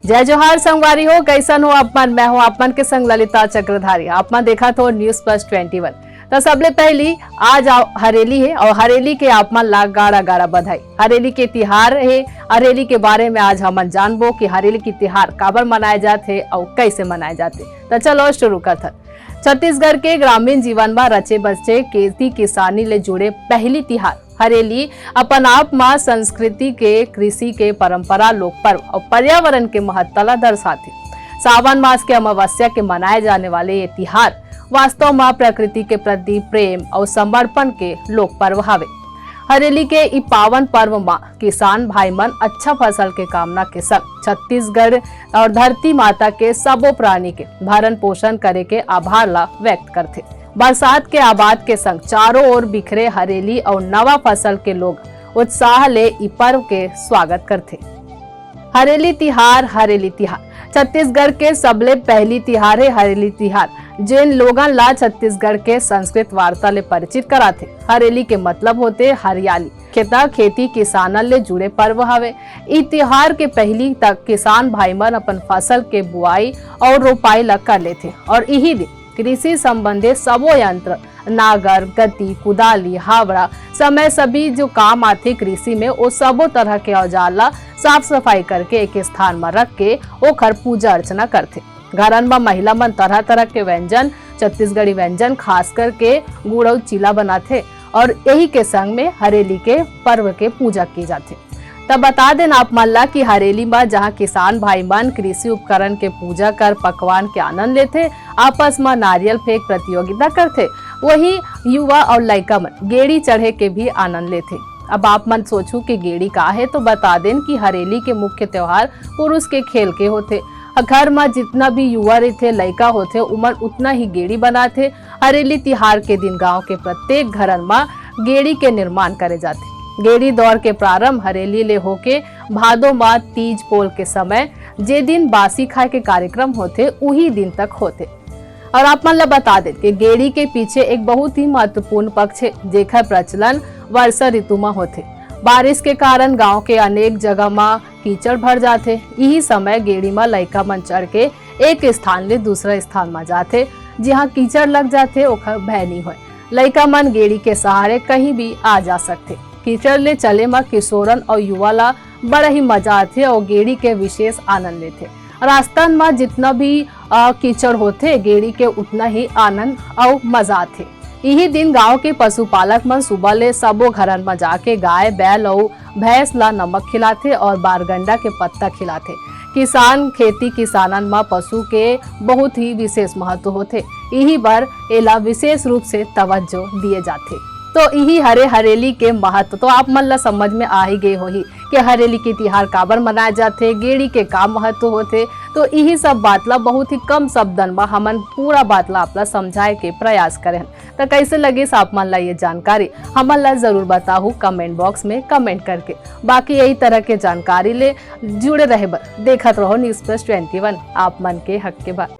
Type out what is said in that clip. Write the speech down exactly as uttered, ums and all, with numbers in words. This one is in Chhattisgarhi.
जय जोहार संगवारी हो, कैसन हो आप मन? मैं हूं आप मन के संग ललिता चक्रधारी। आप मन देखत हो News Plus Twenty One। त सबले पहली आज आ-, हरेली हे और हरेली के आप मन ला गाड़ा गाड़ा बधाई। हरेली के तिहार हे, हरेली के बारे में आज हमन जानबो कि हरेली के तिहार काबर मनाए जाथे और कैसे मनाए जाथे। त चलो शुरू करथन। छत्तीसगढ़ के ग्रामीण जीवन म रचे बसे खेती किसानी ले जुड़े पहली तिहार हरेली अपन आप म संस्कृति के, कृषि के परंपरा, लोक पर्व और पर्यावरण के महत्ता ला दर्शाथे। सावन मास के अमावस्या के मनाए जाने वाले ये तिहार वास्तव म प्रकृति के प्रति प्रेम और समर्पण के लोक पर्व हावे। हरेली के इ पावन पर्व म किसान भाई मन अच्छा फसल के कामना के संग छत्तीसगढ़ और धरती माता के सबो प्राणी के भरण पोषण करे के आभार ला व्यक्त करथे। बरसात के आबाद के संग चारों ओर बिखरे हरेली और नवा फसल के लोग उत्साह ले इ पर्व के स्वागत करथे। हरेली तिहार, हरेली तिहार छत्तीसगढ़ के सबले पहली तिहार हे हरेली तिहार, जेन लोगन ला छत्तीसगढ़ के संस्कृत वार्ता ले परिचित कराथे। हरेली के मतलब होथे हरियाली। खेता खेती किसानन ले जुड़े पर्व हवे। इ तिहार के पहली तक किसान भाई मन अपन फसल के बुआई और रोपाई ला कर लेथे और इही दिन कृषि संबंधी सबो यंत्र, नागर, गती, कुदाली, हावड़ा, समय सभी जो काम आथे कृषि में, वो सबो तरह के औजार ला साफ सफाई करके एक स्थान म रख के ओखर पूजा अर्चना करथे। घरन म महिला मन तरह तरह के व्यंजन, छत्तीसगढ़ी व्यंजन, खास करके गुड़ अउ चीला बनाथे और यही के संग में हरेली के पर्व के पूजा की जाथे। तब बता देन आप मन ला कि हरेली म जहां किसान भाई मन कृषि उपकरण के पूजा कर पकवान के आनंद लेथे, आपस म नारियल फेंक प्रतियोगिता करथे, वही युवा और लइका मन गेड़ी चढ़े के भी आनंद लेथे। अब आप मन सोचू कि गेड़ी का हे, तो बता देन कि हरेली के मुख्य त्योहार पुरुष के खेल के होथे। घर म जितना भी युवा रहिथे, लइका होथे, उमन उतना ही गेड़ी बनाथे। हरेली तिहार के दिन गांव के प्रत्येक घरन म गेड़ी के निर्माण करे जाथे। गेड़ी दौर के प्रारंभ हरेली ले होके भादो माह तीज पोल के समय, जे दिन बासी खाए के कार्यक्रम होथे, उही दिन तक होथे। और आप मन ल बता देत कि गेड़ी के पीछे एक बहुत ही महत्वपूर्ण पक्ष हे, जेखर प्रचलन वर्षा ऋतु म होथे। बारिश के कारण गांव के अनेक जगह म कीचड़ भर जाथे। इही समय गेड़ी म लइका मन चढ़ के एक स्थान ले दूसरा स्थान म जाथे, जिहां कीचड़ लग जाथे, ओखर भय नइ होय। लइका मन गेड़ी के सहारे कहीं भी आ जा सकथे। कीचड़ ले चले म किशोरन अउ युवा ला बड़ा ही मजा आथे अउ गेड़ी के विशेष आनंद लेथे। रास्तन म जितना भी, अ, कीचड़ होथे, गेड़ी के उतना ही आनंद अउ मजा आथे। इही दिन गांव के पशुपालक मन सुबह ले सबो घरन म जाके गाय, बैल अउ भैंस ला नमक खिलाथे और बारगंडा के पत्ता खिलाथे। किसान खेती किसानन म पशु के बहुत ही विशेष महत्व होथे, इही बर एला विशेष रूप से तवज्जो दिए जाथे। तो इही हरे हरेली के महत्व तो आप मन ला समझ में आ ही गए होही कि हरेली के तिहार काबर मनाए जाथे, गेड़ी के का महत्व होथे। तो इही सब बात ला बहुत ही कम शब्दन म हमन पूरा बात ला आप ला समझाए के प्रयास करे हन। त कैसे लगिस आप मन ला ये जानकारी, हमन ला जरूर बताहू comment box में comment करके। बाकी यही तरह के जानकारी ले जुड़े रहे बर देखत रहो News Plus Twenty One, आप मन के हक के बात।